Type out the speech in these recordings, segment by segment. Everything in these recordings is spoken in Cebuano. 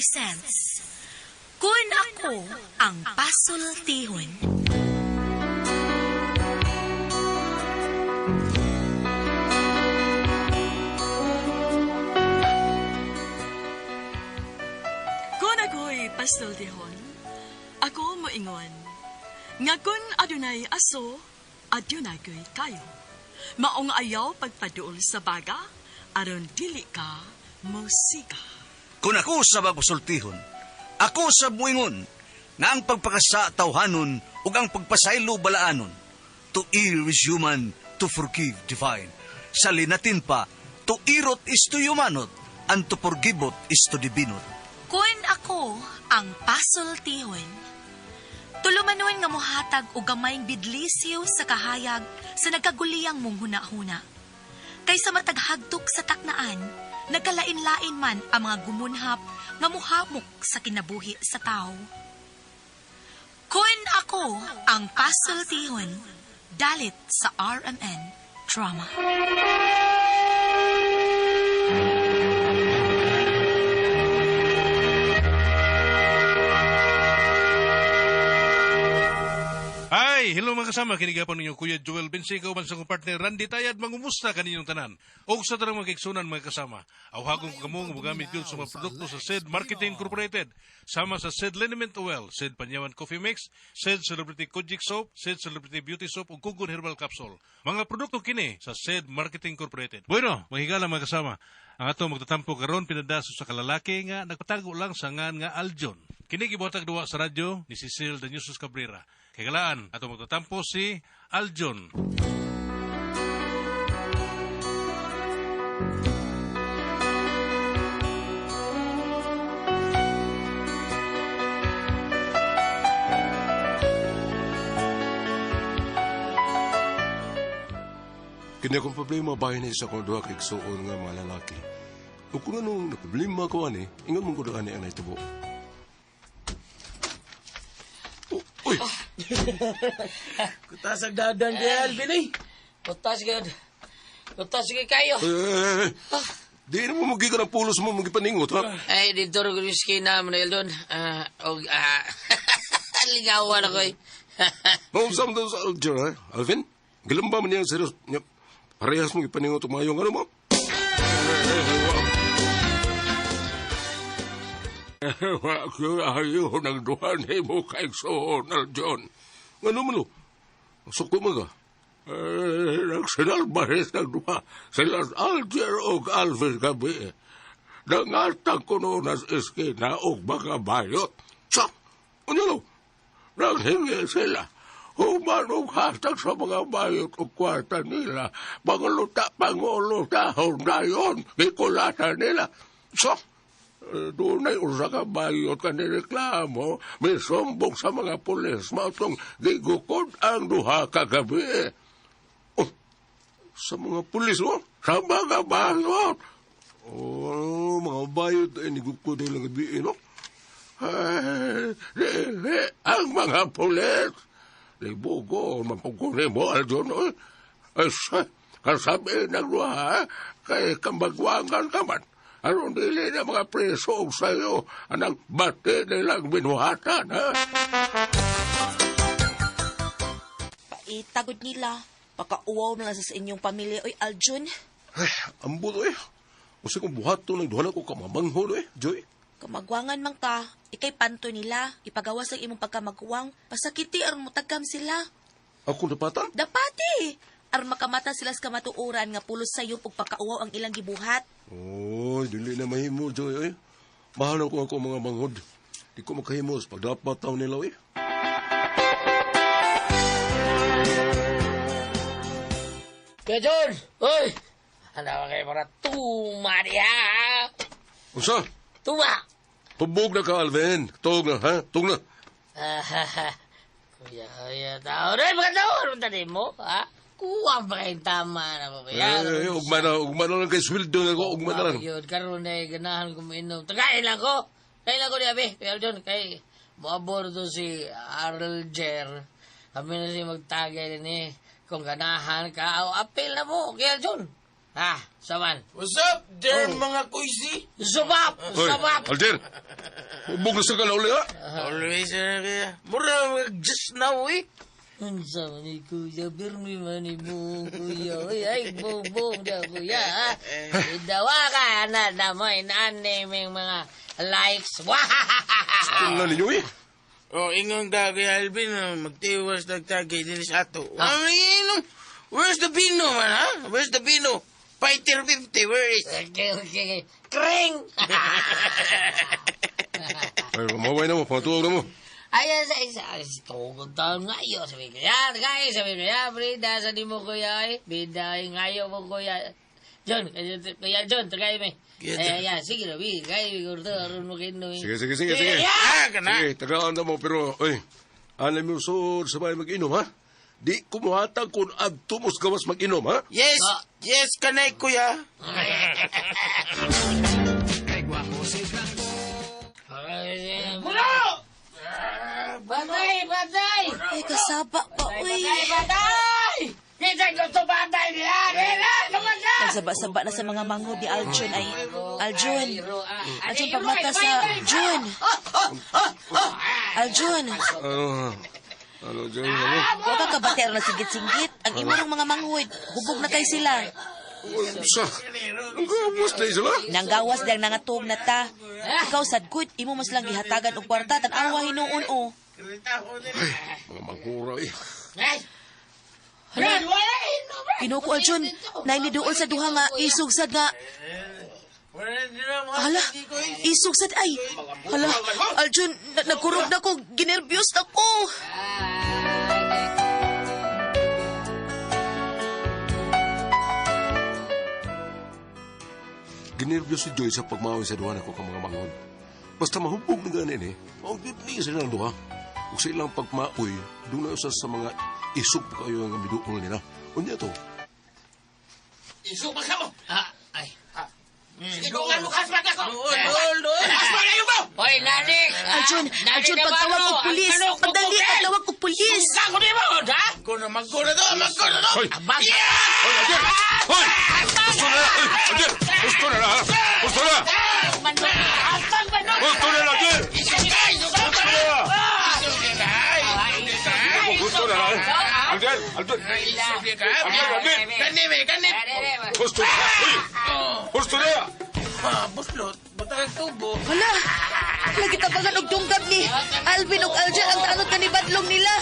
presents Kun Ako Ang Pasultihon. Kung ako'y pasultihon, ako moingon, nga kun adunay aso, adunay ko'y kayo. Maong ayaw pagpaduol sa baga, aron dili ka musika. Kung ako sa bagpasultihon, ako sa buingon, nga ang pagpakasa tawhanon ug ang pagpasaylo balaanon. To err is human, to forgive divine. Sa linatin pa, to irot is to humanot, and to forgivot is to divinot. Kun ako ang pasultihon. Tulumanon nga mohatag og gamayng bidlisiw sa kahayag sa nagkaguliyang mong huna-huna. Kaysa mataghagtok sa taknaan, nagkalain-lain man ang mga gumunhap nga muhamok sa kinabuhi sa tao. Kun ako ang pasultihon, dalit sa RMN Drama. Hi! Hello mga kasama, kinigapon ninyo Kuya Joel Bensica uban sa akong partner Randy Tayad, mangumusta kaninyong tanan. Og sa tanang mga kaigsunan mga kasama, awhagon ko kamo nga mogamit gyud sa mga produkto sa SED Marketing Incorporated, sama sa SED Liniment Oil, SED Panyawan Coffee Mix, SED Celebrity Kojic Soap, SED Celebrity Beauty Soap ug Kugon Herbal Capsule. Mga produkto kini sa SED Marketing Incorporated. Bueno, mahigala mga kasama, ang ato magtatampo karon pinadaso sa kalalaki nga nagpatago lang sa ngan nga Aljon. Kini gibuhatag duwa sa radyo ni Cecil Danusus Cabrera. Kagalaan ato magtatampo si Aljon. Kini akong problema bahin ni sa akong duha ka igsuon nga mga lalaki. Ug kung anong naproblema ko ani, ingon mong kuno ani ang nahitabo. Oh, uy, Kutas ang dadan kay Alvin eh. Kutas gud. Kutas gyud kayo. ay, ay, ay. Di na mo magikan ang pulos mo magipaningot ha. Ay, dito rin ko yung skin na mo na Eldon. Og, ligawan ako eh. Mausam daw sa Alger ha, Alvin. Gilamba man niya ang serious. Nya, parehas mo gipaningot og maayong ano mo. Wa ko ayo nang duha nimo kay igsuon Aljon. Ngano man lo? Suko man ka. Eh, nagsinalbahes ng duha. Sila Alger og Alvin gabi. Nangatag ko noon as eskina og mga bayot. Sa, ano lo? Nanghingi sila. Human og hatag sa mga bayot og kwarta nila. Mga luta, pangulo, tahon na yun. Gikulata nila. Sa, dunay usa ka bayot ka nireklamo, may sumbong sa mga pulis, mautong gigukod ang duha kagabi. Oh, sa mga pulis, oh, sa mga bayot. Oh, mga bayot ay nigukod nilang gabi, no? Ay, dili ang mga pulis. Libugo, mapuguni mo, Aljon, oy. Ay, sa, kasabi ng duha, kay kambagwangan ka man. Aron dili na mga preso og sayo, anang bati nilang binuhatan, ha? Paitagod nila. Pakauwaw na lang sa inyong pamilya. Oy, Aljun, Ay, ambot, oy. Usa kong buhaton ng duha na ko kamamanghod, oy, Joy. Kamagwangan man ka, ikay panto nila, ipagawas ang imong pagkamagwang, pasakiti aron motagkam sila. Ako napatan? Dapat eh! Aron makamata sila sa kamatuoran nga pulos sayop ug pagkauwaw ang ilang gibuhat. Oy, dili na mahimo, Joy, oy. Mahal na ko ako mga manghod. Di ko makahimos pagdapat taon nila, oy. Kuya John! Uy! Ano ba kayo para tuma niya? Usa, Tuma! pabog na ka, Alvin. Tog na, ha? Tog na. Ah, Kuya, kuya, tao rin. Mga tao, anong tanim mo? Ha? Kuha pa kayong tama na ba? Eh, ugma na lang kay sweldo na ko, ugma na lang. Yun, karon na ganahan ko mainom. Tagain lang ko. Tagain lang ko ni Abi. Kuya John, kay moabor to si Arlger. Kami na siya magtagay din eh. Kung ganahan ka, o apil na mo, Kuya John. Ah, saman. What's up, there mga kuisi? Subap! Hoy, Subap! Alden! Hubog na sa ka na uli, ha? Always na kaya. Mura, just now eh. Unsa man ni kuya, birmi man ni buong kuya. Uy, ay, buong daw kuya, ha? Idawa ka na na mo, inaan ni mga likes. Wah! Tingnan ninyo, eh. Oh, ingon ka kay Alvin, magtiwas nagtagay din sa ato. Ah. Inom. Where's the Bino man, ha? Where's the Bino? Fighter 50, where is? Okay. Kring! Ay, mamaway na mo, pangatuwag na mo. Ay, sa isa, ay, tugod taon ngayo. Sabi ko, yan, guys, sabi ko, yan, Brida, sa di mo kuya, ay, bida, ay, ngayo mo kuya. John, kaya John, tagay mi. Kaya, Ay, yan, sige na, bi, kaya, gordo, aron mo kino. Sige. Ah, kana. Sige, tagaan na mo, pero, oy, anay mo sud sabay mag-inom, ha? Di kumuhatag kung adto mo sa gawas mag-inom, ha? Yes, Ah. yes, kanay kuya. Bulo! Batay, batay! Ay, kasaba pa, uy. Batay, batay! Kinsa gusto batay niya? Kailan? Lumasa! Nagsaba-saba na sa mga manghod ni Aljun ay. Aljun. Aljun, pagmata sa... Jun! Aljun! Ano, John, ano? Huwag ka kabati aron singgit-singgit. Ang imong mga manghod, hubog na kay sila. Sa, ang gawas na sila. Nanggawas diyang nangatog na ta. Ikaw sad good, imo mas lang gihatagan og kwarta tan-awa hinuon o. Ay, mga manghura, eh. Ay! Hala. Kinuko Aljun, nainiduol sa duha nga isog sad nga. Hala, isog sad ay. Hala, Aljun, nagkurog na ko, ginerbyos na ko. Ginerbyos si Joy sa pagmaoy sa duha nako ka mga manghod. Basta mahubog na ganin eh. Maong gid sila ang duha. Ug sa ilang pagmaoy, doon na usa sa mga isog pa kayo nga miduol nila. Unya to. Isog pa ka mo. Ah, ay. Doon, doon, doon. Hoy, nanik! Aljun, Aljun, pagtawag og pulis. Pagdali, pagtawag og pulis. Magkuna, magkuna to, magkuna to. Hoy! Hoy, Adir! Hoy! Gusto na! Hoy, Adir! Gusto na na! ha? Gusto na! Gusto na na, Adir! Gusto na! Gusto na na! Adir! Adir! Adir, Adir! Kanim eh, kanim. Gusto na! Hoy! Gusto na! Ah, buslot, batang tubo. Hala, lagi tabangan og dunggab ni Alvin og Aljun ang tanod ka ni Badlong nila.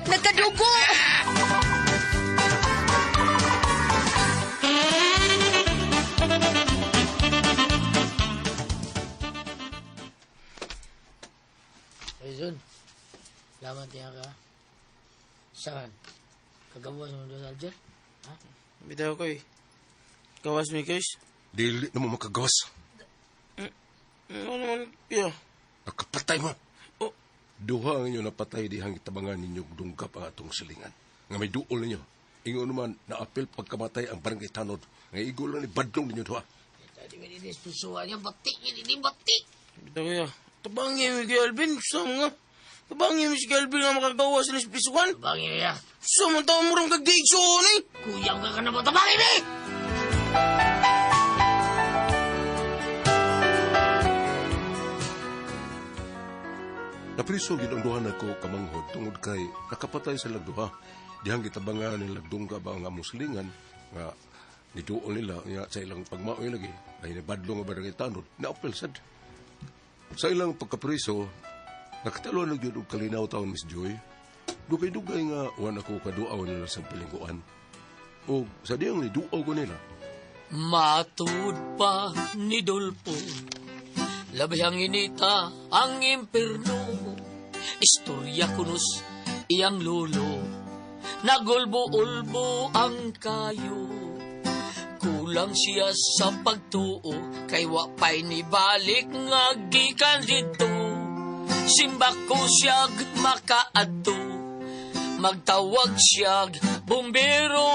Nagkadugo. Hoy, Jun. Salamat niya ka. Saan? Kagawas mo doon, Alger? Bitaw ko eh. Gawas mi guys. Dili na mo makagawas. Ano naman kuya? Nakapatay mo. Oh. Duha ang inyo napatay dihang itabangan ninyo dunggap ang atong silingan. Nga may duol ninyo. Ingon naman, naapil pagkamatay ang barangay tanod. Nga igol lang ni badlong ninyo duha. Tadi ka din pusuan niya, batik, hindi batik. Bitaw kuya. Tabangin mi kay Alvin. Sa mga. Tabangin mi si kay Alvin nga makagawas ni Pisuan. Tabangin niya. Sa mga tao mo rin kag-gate eh. Kuyang ka ka na ba? Tabangin mi! Napriso gid ang duha nako kamanghod tungod kay nakapatay sa duha. Dihang gitabangan nila dungga ba ang among silingan nga niduol nila nga sa ilang pagmaoy lagi ay nabadlong nga barangay tanod naapil sad. Sa ilang pagkapriso nakatalo na gyud og kalinaw taon Miss Joy. Dugay-dugay nga wan ako kaduaw nila sa pilingkuan. O sa diyang niduaw ko nila. Matud pa ni Dolpo, labi ang inita ang impierno. Istorya kunos iyang lolo, nagulbo-ulbo ang kayo. Kulang siya sa pagtuo, kay wa pa'y nibalik nga gikan dito. Simba ko siyag makaadto, magtawag siyag bumbero.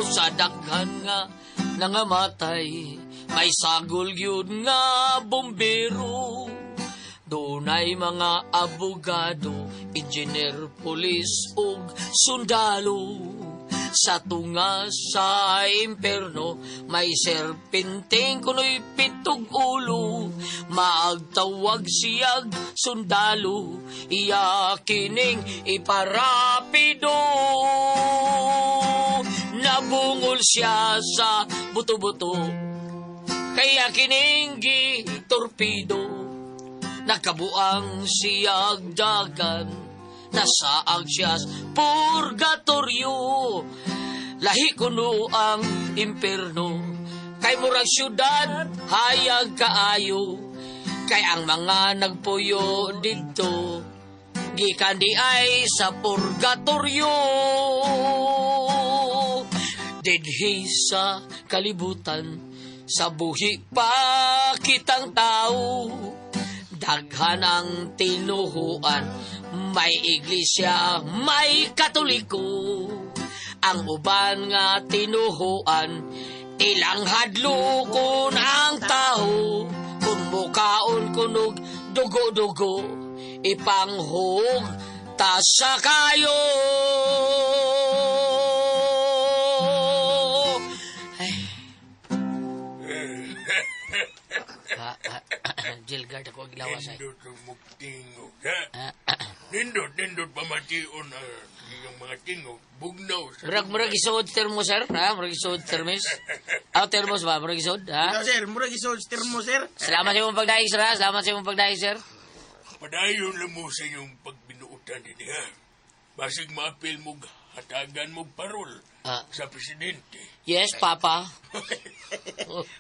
Sa daghan nga nangamatay, may sagol gyud nga bumbero. Dunay mga abogado, engineer, pulis ug sundalo. Sa tunga sa imperno, may serpenteng kuno'y pitog ulo. Maagtawag siyag sundalo, iya kining iparapido. Nabungol siya sa buto-buto, kaya kining gitorpedo. Nakabuang siyag dagan, nasaag siya sa purgatorio. Lahi kuno ang imperno, kay murag syudad, hayag kaayo. Kay ang mga nagpuyo didto, gikan di ay sa purgatorio. Didhi sa kalibutan, sa buhi pa kitang tao, daghan ang tinuhuan, may iglesia, may katoliko. Ang uban nga tinuhuan, ilang hadlokon ang tao. Kung mukaon kunog dugo-dugo, ipanghug ta sa kayo. Ay. Jilgard ako ang gilawas ay. Nindot ang mugtingog, ha? Nindot, nindot pamation ang iyong mga tingog. Bugnaw sa... Murag murag isuod termo sir, ha? Murag isuod thermos. Ah, termos ba? Murag isuod, ha? Ikaw, sir, murag isuod sa termo, sir. Salamat sa imong pagdaig, sir, ha? Salamat sa imong pagdaig, sir. Padayon lang mo sa inyong pagbinuutan din, ha? Basig maapil mo, hatagan mo parol Ah. sa presidente. Yes, Papa.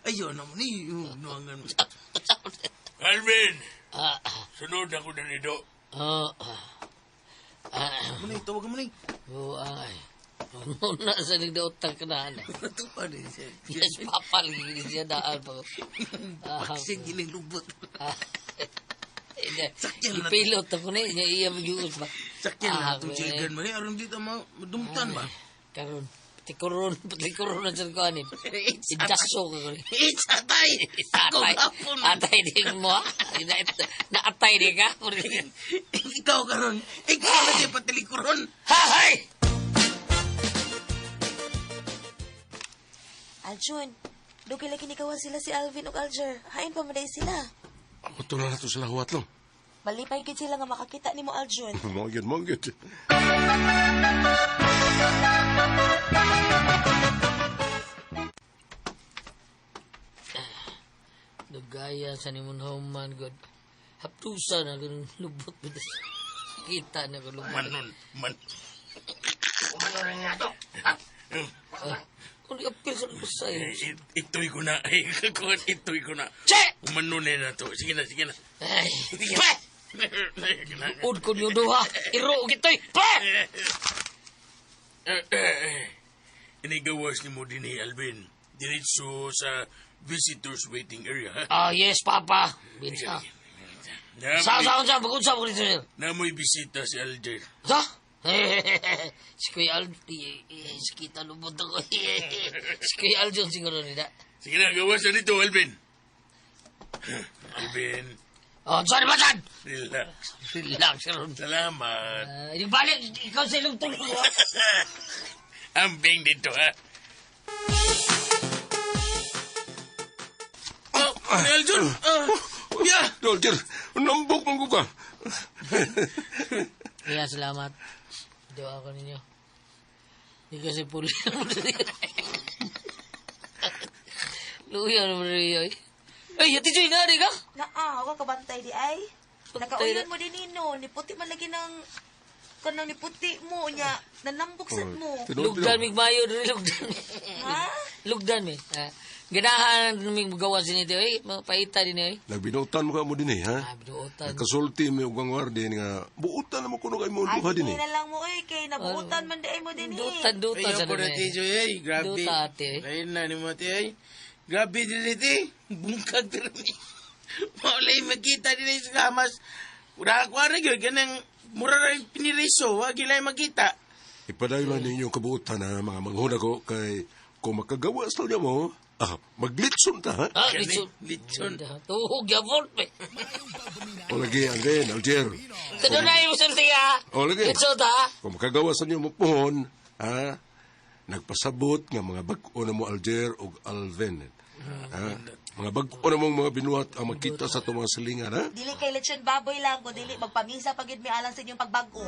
Ayun naman, nuangan mo. Alvin, Ah, sunod ako na nito. ah, ah. Munay, tawag mo na. Oo, ay. Muna sa nagdaotang ka na, ana. Natupa din siya. Yes, Papa, lagi siya daan pa. Paksing giling lubot. Sakyan na- Ipilot ako ni, niya iya magyuos ba? Sakyan Ah, na itong children mo. Aron dito madumtan ba? Karon, tikuron, tikuron na sa kuhanin. Idakso ka ko. It's atay! Ako Atay, gapon. atay din mo ha? Naatay din ka? Ikaw karon. Ikaw na siya patalikuron. Hahay! Aljun, dugay lagi nikawan sila si Alvin ug Alger. Hain pa man day sila. Ako na nato sila huwat lang. Malipay gid sila nga makakita nimo Aljun. Mga gyud, mga gyud. Dugaya sa nimon human god. Haptusa na ganun lubot. Kita na ko lubot. Manon, man. Kung apil sa lusay. Eh, Ito'y ko na. Ay, kuwan, ito'y ko na. Che! Umanon na to. Sige na, sige na. Ay, Sige pa! na. Ud ko niyo duha. Iro gitoy. Pa! Eh, eh, eh. Inigawas ni mo din eh, Alvin. Diretso sa visitors waiting area, ha? Ah, yes, Papa. Binsa. Namoy, Sa sa sa pag-usap ko dito, sir. namoy bisita si Alger. Sa? Si Kuya Al... Si kita lubot ako. Si Kuya Aljon siguro nila. Sige na, gawas na dito, Alvin. Alvin, Oh, sorry ba saan? relax. Relax, sir. Salamat. Ah, yung balik, ikaw sa ilong tulog. ah. Ambing dito, ha? Oh, Aljun! Yeah! Dolger, nambok man ko ka. Kuya, salamat. Doa ko ninyo. Hindi kasi puli. Luya naman rin ay. Ay, ati Joy, nga ka? Naa, wa ka bantay di ay. Bantay Nakauyon na- mo din nino, ni puti man lagi ng kanang ni puti mo nya nanambok sad mo. Lugdan mig mayo diri lugdan. Ha? Lugdan mi. Ah, ganahan mig gawa sinito ay, paita din ay. Nagbinutan mo ka mo din eh, ha? Ah, binuotan. Nagkasulti mi og ang warden nga buutan na mo kuno kay mo Ay, duha din sige eh. na lang mo oy kay nabuutan man di ay mo din eh. Dutan dutan Ayaw sa po na, dun. Tijo, eh. Grabe. Duta, ate. Ayun na ni mo, ate, ay. Grabe din ate. Bungkag pero ni. Maulay makita din ay sa kamas. Wala ko rin yun. Ganang mura rin piniriso. Wag ilay makita. Ipadayon lang ninyo kabuutan ha, mga manghuna ko kay kung makagawa sa niya mo, ah, maglitson ta ha. Ah, Gani, litson. litson. Tuhog yapon pe. O lagi, Alvin, Alger. Kadunay mo sulti ha. O lagi. Litson ta. Kung makagawa sa niyo mo pohon, ha, Nagpasabot nga mga bag-o na mo Alger og Alvin. Ha? Mga bag-o na mong mga binuhat ang makita sa itong mga silingan, ha? Dili kay lechon baboy lang, kung dili magpamisa pag yun may alang sa inyong pagbago.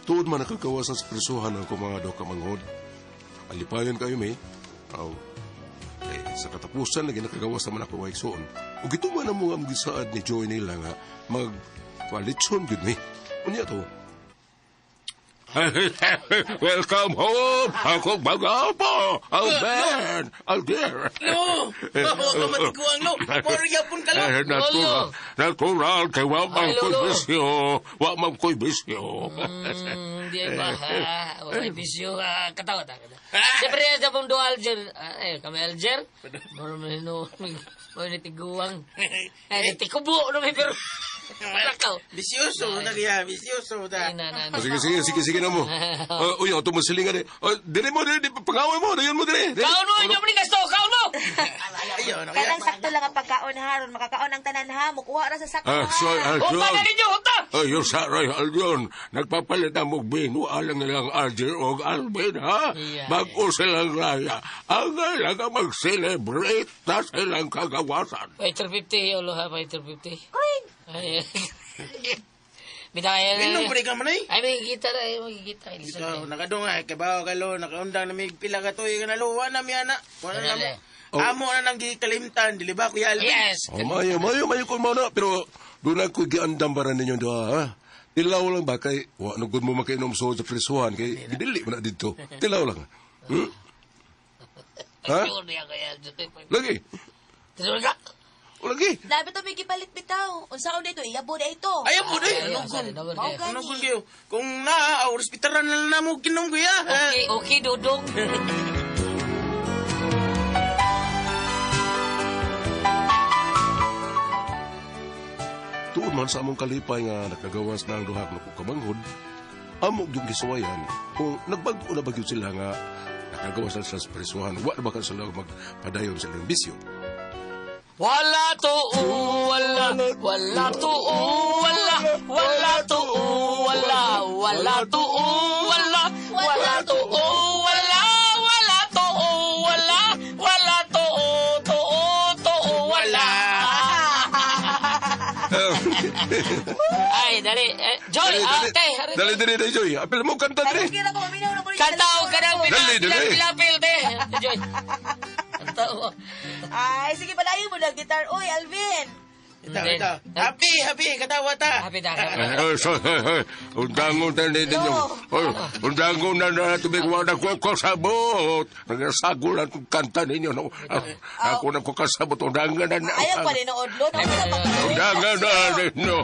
Tuod man nakagawasan sa presuhan ang mga daw kamanghod. Alipayon kayo, may. Aw. Eh, sa katapusan, lagi nakagawas naman ako kay Soon. O gituman na mo ang gisaad ni Joy nila nga magpalitson gud mi. Unya to. Welcome home! Ako mag-apo! Alben! Alger! Lo! Wa ka matiguang, lo! Moro yapon ka, lo! Eh, natural, natural, kay wa man Ay, ko'y lolo. bisyo. Wa man ko'y bisyo. Di ba? Wala bisyo. Katawa ta. Siyempre, sa pong do Alger. Eh, kami Alger. Moro mo hino. Moro ni tiguang. Eh, tikubo. No, may pero. Lakaw. Bisyoso na kaya, bisyoso ta. Ay, na, na, na. Ah, sige, sige, sige, sige na mo. Uy, ato mo silingan eh. Dire mo, dire, dire, pangaway mo, dayon mo, dire. Dire. Kaon mo, inyo mo ni gasto. Kaon mo! Ayun, kaya. Kanang sakto lang ang pagkaon ha, ron makakaon ang tanan ha, mukuha ra sa sakto Ah, ha. sorry, ah, Unta sorry. na ninyo, unta! Ay, yung saray, Aljon, nagpapalit ang mong bino, alang nilang Alger o Alvin, ha? Yeah. Bago silang raya, ang kailangan mag-celebrate na silang kagawasan. Fighter 50, ulo ha, fighter 50. Kring! Ay, Bitay, Minom pa rin ka man, ay. Ay, magkikita na, ay, magkikita. Ikaw, nakadunga, kay bawo ka, lo, nakaundang na may pila ka tuig ka na, lo, wa na mi, ana. Wa na na mo. Oh. Amo na nang gikalimtan, dili ba, Kuya Alvin? Yes! Oh, mayo, mayo, mayo ko mo na, pero doon ako giandam para ninyo doha, ha? Tilaw lang ba kay, wa na gud mo makainom sa prisuhan, kay gidili mo na dito. Tilaw lang. Hmm? Ha? Yun, yan, kaya, Lagi. Tinuloy ka! O, lagi. Labi to may gipalit bitaw. Unsaon dito, iyabo na ito. Ayaw po, day. Ay, Anong sorry, gun? double Mao kayo. gani. Anong gun kayo? Kung na, aw, respetaran na lang na mo, kinom kuya. Okay, okay, Dudong. Tuod man sa among kalipay nga nakagawas na ang duha nga kamanghod, amo yung gisuwayan kung nagbago na ba gyud sila nga nakagawas na sila sa presuhan, wa na ba ka sila magpadayon sa ilang bisyo. Wala to, wala, wala to, wala, wala to, wala, wala to, wala, wala to, wala, wala to, wala, wala to, to, to, wala. Ay, dali. Eh, Joy, ah, te, hari. Dali, dali, dali, Joy. Apil mo, kanta, dali. Kaya ko maminaw na ko rin Kanta o ka ng Dali, dali. pilapil, te. Joy. Kanta o. Ay, sige palayo mo na gitar. Oy, Alvin. Ito, ito. Happy, happy, katawa ta. Happy ta. happy. Eh, so, eh, eh, undangon na ninyo. Oh, undangon na na tubig wala ko kasabot. Nagsagol ang kanta ninyo. No? Ako na ko kasabot. Undangan na na. Ayaw pa rin odlo. Undangan na ninyo.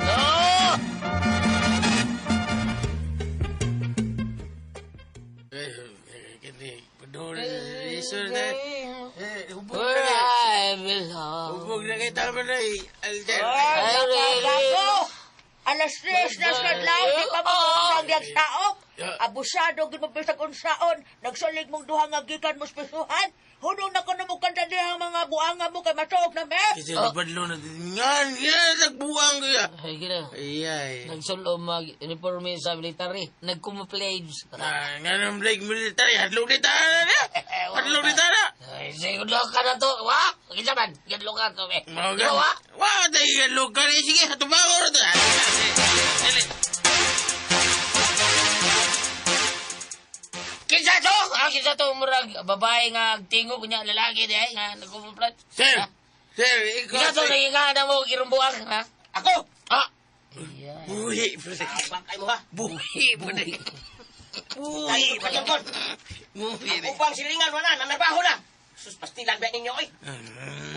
Kini, padol, isur na. Eh, hubog na Where kay. I belong. Hubog na kay tama na eh. Alder. Ay, Gago! Alas 3 na sa adlaw, di pa mo ang diyang saok. Abusado, gid mo bisag unsaon. Nagsalig mong duha nga gikan mo spisuhan. Hunong na ko na mo kanta diha ang mga buanga mo kay masuog na me. Kasi nabadlo na din. Ngan, yan, nagbuang kuya. Ay, gina. Ay, ay. Nagsulong mag-uniforme sa military. Nag-camouflage. Ah, nga nang break military, hadlok ni tara na. Hadlok ni tara. Ay, sige, ka na to. Wa? Kinsa man? Gadlo ka to, eh. Mga Di ba, wa? Wa, tayo hadlok ka rin. Sige, hatubago na to. Dili. Kinsa to? Ah, kinsa to? Murag babae nga tingog niya lalaki di ay nga nag-camouflage. Sir, sir, ikaw. Kinsa to naging na mo girumbuang, ha? Ako! Ah! Buhi, pre. Bangkay mo ha. Buhi, pre. Buhi, pre. Buhi, pre. Upang silingan wala, nanarbaho na. Sus, pastilan ba ninyo, oy.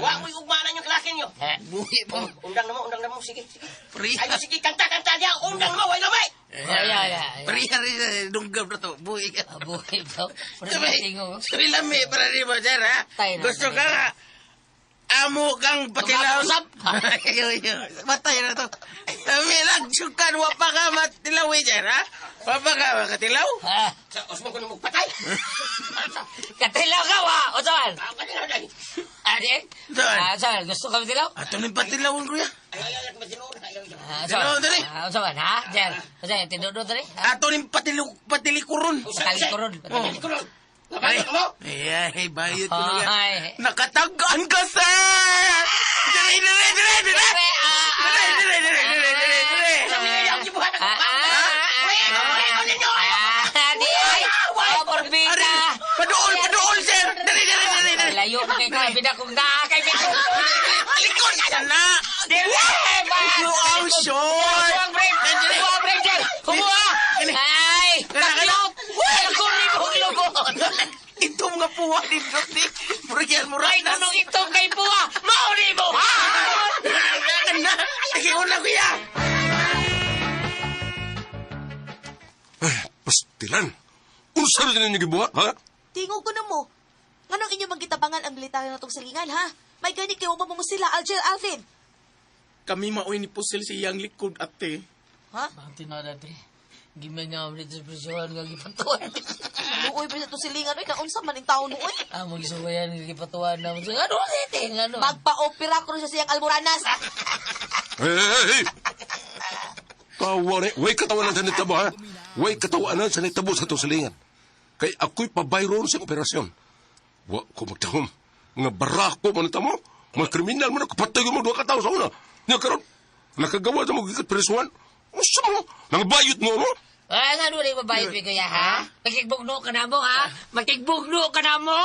Wa mo'y ugmanan yung klase niyo. Eh, Buhi po. Undang na mo, undang na mo. Sige, sige. Pre. Ay, sige, kanta, kanta niya. Undang na mo, way lamay. Ay, ay, ay. Pre, hari, dunggab na to. Buhi ka. Ah, buhi to. Pre, Sabi, tingog. sabi lami para di mo, sir, ha? Tayo na, Gusto tayo ka nga, amo kang patilaw. Tumakusap. Ayo, ayo. Matay na to. Sabi lang, sukan, wapa ka matilaw, eh, sir, ha? Wapa ka makatilaw? Ha? Sa osmo ko na magpatay. Katilaw ka, wa! O saan? Ang katilaw dahil. Adi? Saan? Ah, saan? Gusto ka patilaw? Ato ning patilawon, kuya. Ah, Tilaw, saan? dali. Ah, unsa man, ha? Jer, unsa yan? Tinudo dali? Ato ning patilikuron. Patalikuron. Patalikuron. Ay, ay, bayot ko na yan. Ay. Nakatagaan ka, sir! Dali, dali, dali, dali! Dali, dali, dali, dali, dali, dali! Adi, ay! Oh, Porbida! Ari, paduol, paduol, sir! Dali, dali, dali, dali! Layo pa kay ka, bida kong naa kay bida. Likod ka na! Dili! You are short! Huwag break! Huwag break, Jer! Kumuha! Ay! Takyot! Kunin mo lubot! Ito mga puwa ni Doti. Murigyan mo Ay, rin. tanong itong kay Puwa! Mauni mo! Na! Sige, una, kuya! Ay, pastilan. Unsa rin ninyo gibuhat, ha? Tingog ko na mo. Nganong inyo magkitabangan ang military na tong silingan, ha? May gani kayo mo mo sila, Alger Alvin. Kami maoy ni Pusil sa iyang likod, ate. Ha? Ang tinada, tre. Gimangaw dito sa prisuhan nga gipatuan. Luoy ba sa itong silingan? Uy, kaunsa man ang taon mo, uy. Ah, magisuwayan nga gipatuan na. Ano ang ano? Magpa-opera ko rin sa siyang almoranas. Hey, hey, hey! Tawa ni, way katawanan sa nitabo, ha? Way katawanan sa nitabo sa itong silingan. Kay ako'y pabayroon sa operasyon. Wa ko magtahom. Mga barako man ito mo. Mga kriminal mo na kapatay mo duha ka tao sa una. Nga karon, nakagawa sa mga gikat presuhan. Unsa mo? Nangbayot mo mo? Ah, nga ano rin mabayot mi kuya, ha? Makigbugno ka na mo, ha? Makigbugno ka na mo?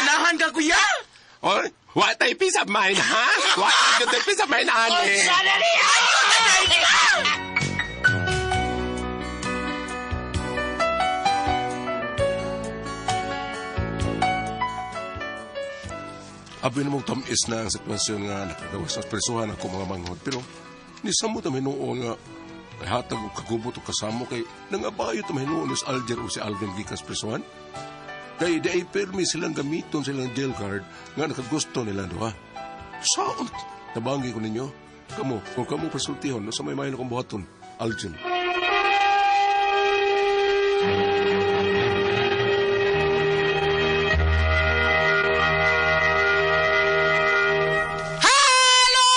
Ganahan ka, kuya! Oy, wa tay peace of mind, ha? Wa tay peace of mind, ani. Unsa na niya? Abi na mong tamis na ang sitwasyon nga nakagawa sa presuhan ako mga manghod. Pero ni sa mo taminuon nga hatag og kagubot og kasamo kay nangabayo taminuon ni si Alger o si Alvin gikas presuhan. Kay di ay permi silang gamiton silang jail card nga nakagusto nila duha. Saon? Tabangi ko ninyo. Kamo, kung kamo presultihon, sa may mayo akong buhaton, Algin. Hello!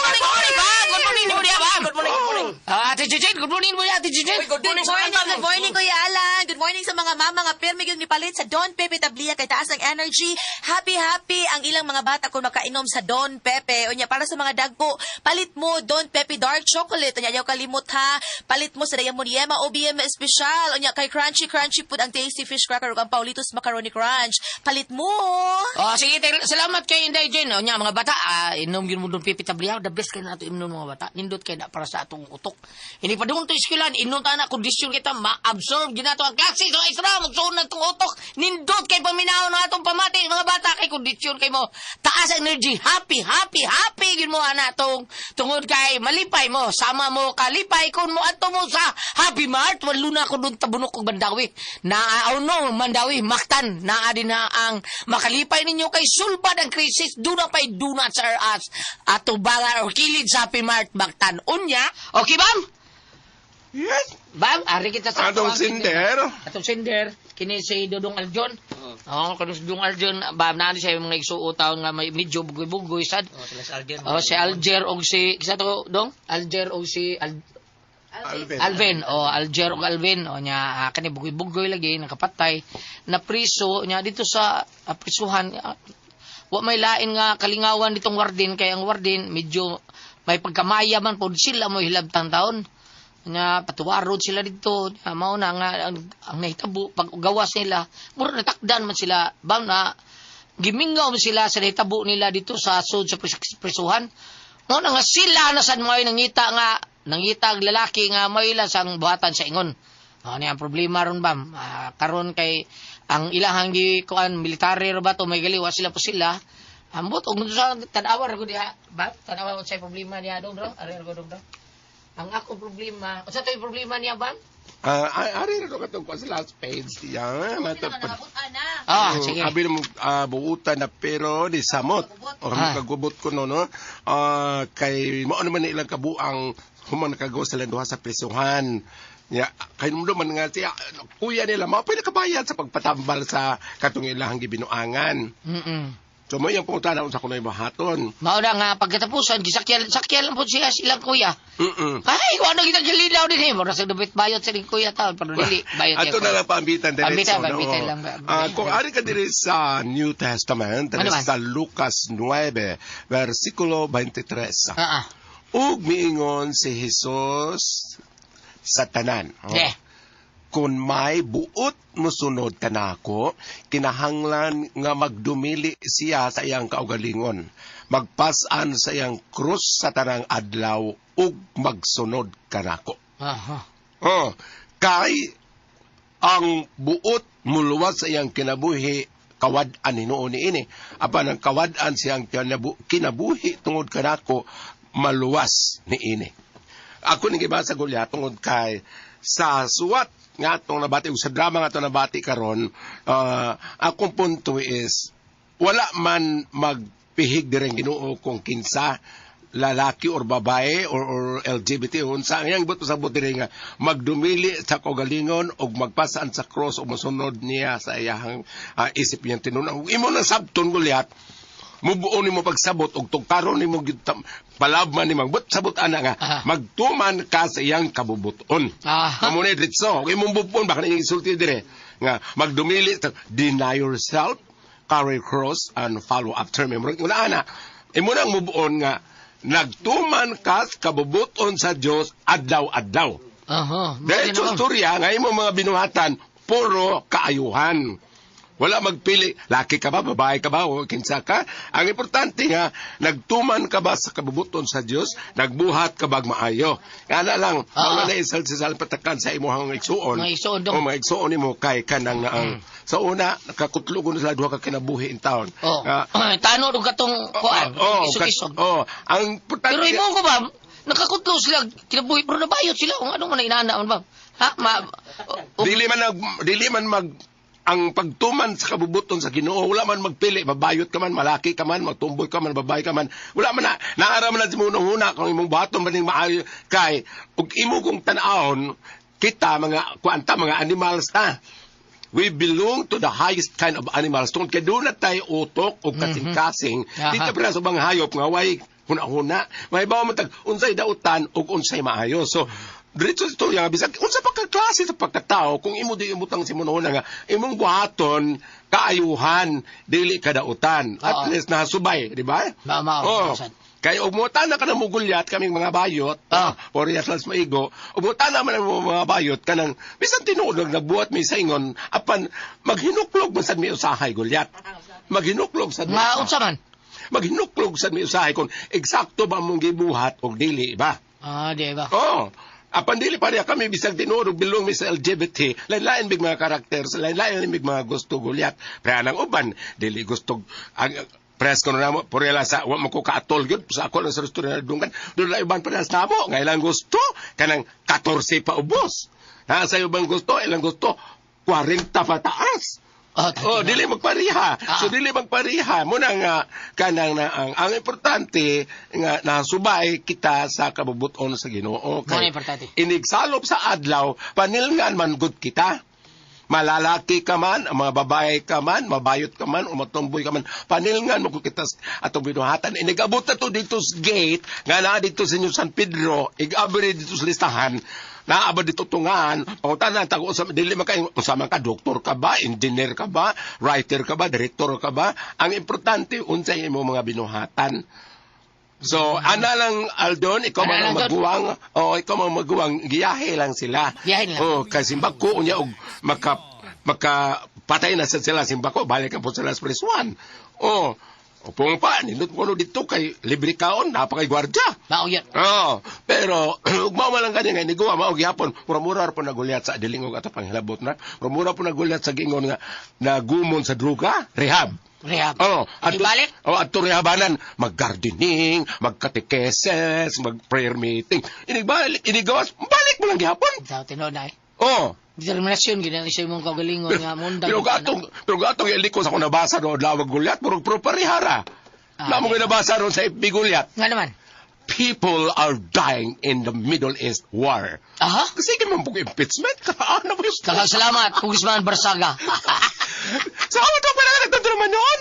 Good morning, ba? Good morning, mo diya, ba? Good morning, good morning. Ah, Ate Chichen, good morning mo diya, Ate Chichen. Good morning, good morning, Kuya Alan. Good morning sa mga mama nga pirmi yung nipalit sa Don Pepe Tablia kay taas ang energy. Happy, happy ang ilang mga bata kung makainom sa Don Pepe. Unya, para sa mga dagko, palit mo Don Pepe Dark Chocolate. Unya, ayaw kalimot ha. Palit mo sa Diamond Yema OBM Special. Unya, kay Crunchy Crunchy pud ang Tasty Fish Cracker ug ang Paulitos Macaroni Crunch. Palit mo. Oh, sige, salamat kay Inday Jane. O nya, mga bata, inom gyud mo Don Pepe Tablia. The best kay nato inom mga bata. Nindot kay na para sa atong utok. Ini pa doon to eskwelahan, inom ta na kondisyon kita ma-absorb ginato ang klase sa extra magsuon na tong utok. Nindot kay paminaw na atong pamati mga bata kay kondisyon kay mo. Taas ang energy, happy, happy, happy gyud mo ana tong tungod kay malipay mo, sama mo kalipay kun mo adto mo sa Happy Mart. Walo na ko doon tabunok og Mandawi. Na oh no, Mandawi, Mactan, naa din na ang makalipay ninyo kay sulbad ang krisis, duna pa'y donuts are us ato baga or kilid sa Happy Mart Mactan. Unya, okay bam? Yes. Bam, ari kita sa Atong sinder. Atong sender, kini si Dodong Aljon. Oo, kini si Dodong Aljon, bam naa ni siya yung mga igsuo taon nga may medyo bugoy-bugoy sad. Oh, sila si Alger. Oh, si Alger og si kisa to dong? Alger og si Alvin. Alvin, oh, Alger og Alvin, oh nya kani bugoy-bugoy lagi nakapatay na priso nya dito sa prisuhan. Wa may lain nga kalingawan ditong warden kay ang warden medyo may pagkamaya man pod sila mo hilabtang taon. Nya patuwarod sila dito. Nya, mao na nga ang nahitabo pag gawas nila, mura natakdan man sila bam na gimingaw man sila sa nahitabo nila dito sa sud sa prisuhan. Mao na nga sila na sad mo'y nangita nga nangita ang lalaki nga may lang sang buhatan sa ingon. Ano ang problema ron bam? Karon kay ang ilahang gikuan military ra ba to may galiwa sila po sila. Ambot og sa tan-awa ra gud diha. Bam, tan-awa unsay problema niya dong bro? Ari ra gud dong bro. Ang akong problema, unsa to'y problema niya bam? Ari ra katong kuan sa last page diya. Matapad. Ah, sige. Abi mo buutan na pero di samot. O kagubot ko no no. Kay mao naman na ilang kabuang human nakagawa sila duha sa presuhan. Ya, kay mo man nga siya kuya nila mao pa nakabayad sa pagpatambal sa katong ilahang gibinuangan. So mo iyang pangutana unsa kuno'y buhaton. Mao na nga pagkatapusan gisakyal sakyal lang po siya silang kuya. Ay, wala kita gilinaw din eh. Mura sa dubit bayot sa ning kuya taon pero dili bayot. Ato na lang paambitan diretso. Paambitan, No? paambitan lang. Kung ari ka diri sa New Testament, diri Ano man? sa Lucas 9, versikulo 23. Ah. Ug miingon si Jesus sa tanan. Oh. Yeah. Kung may buot mosunod kanako, kinahanglan nga magdumili siya sa iyang kaugalingon, magpasan sa iyang krus sa tanang adlaw ug magsunod kanako. Aha. Oh, kay ang buot muluwas sa iyang kinabuhi kawad-an hinuon niini. Apan ang kawad-an siyang kinabuhi tungod kanako maluwas niini. Ako ning gibasa gulya tungod kay sa suwat nga atong nabati ug sa drama nga atong nabati karon, akong punto is wala man magpihig direng Ginoo kung kinsa lalaki or babae or LGBT unsa ang iyang buot pasabot diri nga magdumili sa kaugalingon og magpasaan sa cross o mosunod niya sa iyang isip niyang tinunan. Ug imo nang sabton gulyat, mubuo nimo pagsabot og tugkaron nimo gyud palab man nimo but sabot ana nga magtuman ka sa iyang kabubuton. Amo ni diretso og imong bubuon baka ning isulti dire nga magdumili deny yourself, carry cross and follow after me. Murag una ana imo nang mubuon nga nagtuman ka sa kabubuton sa Dios adlaw-adlaw. Aha. Diretso istorya nga imong mga binuhatan puro kaayuhan. Wala magpili, laki ka ba, babae ka ba, o kinsa ka. Ang importante nga, nagtuman ka ba sa kabubuton sa Dios, nagbuhat ka ba maayo. Ana lang, wala na isal sa patakan sa imong igsuon. Mga igsuon dong. O mga igsuon nimo kay kanang naang. Sa una, nakakutlo ko na sila duha ka kinabuhi in town. Oh. Tano og katong kuan, isog-isog. Oh, ang importante Pero imo ko ba nakakutlo sila kinabuhi pero nabayot sila kung ano man ang inaana man ba? Ha? Ma, dili man mag ang pagtuman sa kabubuton sa Ginoo, wala man magpili, mabayot ka man, malaki ka man, magtumboy ka man, babae ka man, wala man na, naara man na sa imong huna kung imong baton man ning maayo kay ug imo kung tan-awon kita mga kuanta mga animals ta. We belong to the highest kind of animals. Tungod kay doon na tayo utok o kasing-kasing, dito pa sa ubang hayop nga way huna-huna. Mahibaw mo tag unsay dautan ug unsay maayo. So diretso istorya nga bisag unsa pa ka klase sa pagkatao kung imo di imutang si mununa nga imong buhaton kaayuhan dili kadautan. At least nasubay, di ba? Mao, Oh. Kay og mutan na ka na mugulyat kaming mga bayot, poriyas lang sa maigo, og mutan na man ang mga bayot kanang bisan tinuod nag nagbuhat mi sa ingon apan maghinuklog man sad mi usahay gulyat. Maghinuklog sad mi. Ma unsa man? Maghinuklog sad mi usahay kung eksakto ba mong gibuhat og dili ba. Ah, di ba? Oh. Apan dili pareha kami bisag tinuod og bilong mi sa LGBT, lain-lain mig mga karakter, lain-lain mig mga gusto gulyat. Pero ang uban dili gusto ang presko na namo, purela sa wa mo ko kaatol gyud sa ako lang sa restaurant dunggan. Doon lang uban parehas namo, nga ilang gusto kanang 14 pa ubos. Ha sa ubang gusto, ilang gusto 40 pataas. Oh, dili magpareha. So dili magpareha mo na nga kanang na ang importante nga nasubay kita sa kabubuton sa Ginoo. Mo na importante. Inigsalop sa adlaw, panilngan man gud kita. Malalaki ka man, mga babae ka man, mabayot ka man, o matumboy ka man, panilngan mo kita atong binuhatan. Inigabot na to dito sa gate, nga naa dito sa inyo San Pedro, igabri dito sa listahan, naaba dito tungan, pangutanan, tago sa, dili man kayo, unsa man ka, doktor ka ba, engineer ka ba, writer ka ba, director ka ba, ang importante, unsay imong mga binuhatan. So, ana lang, Aldon, ikaw Ana mga lang, Don. maguwang, oh, ikaw mga maguwang, giyahe lang sila. Giyahe lang. Oh, kay simbako, unya, og maka, maka, patay na sa sila simbako, balik ang po sila sa prisuan. Oh, upong pa, nindot ko no dito kay libre kaon, napakay gwardya. Mao yun. Oh, pero ugma man lang kani nga iniguwa mao gihapon, mura-mura ra po nagulyat sa dilingog ato panghilabot na. Mura-mura po nagulyat sa gingon nga nagumon sa druga, rehab. Rehab. Oh, adto, Ibalik? oh, adto rehabanan, mag-gardening, magkatekeses, mag-prayer meeting. Inigbalik, inigawas, balik mo lang gihapon. Sa tinuod na eh. Oh. Determinasyon gid ang isa imong kaugalingon nga mundang. Pero gatong iliko sa akong nabasa roon lawag gulyat, murag pro parihara. Na mo nabasa roon sa FB gulyat. Nga naman. People are dying in the Middle East war. Aha. Kasi man po impeachment. Ano mo yung Salamat, Congressman Barsaga. Salamat po pala nagtatraman noon.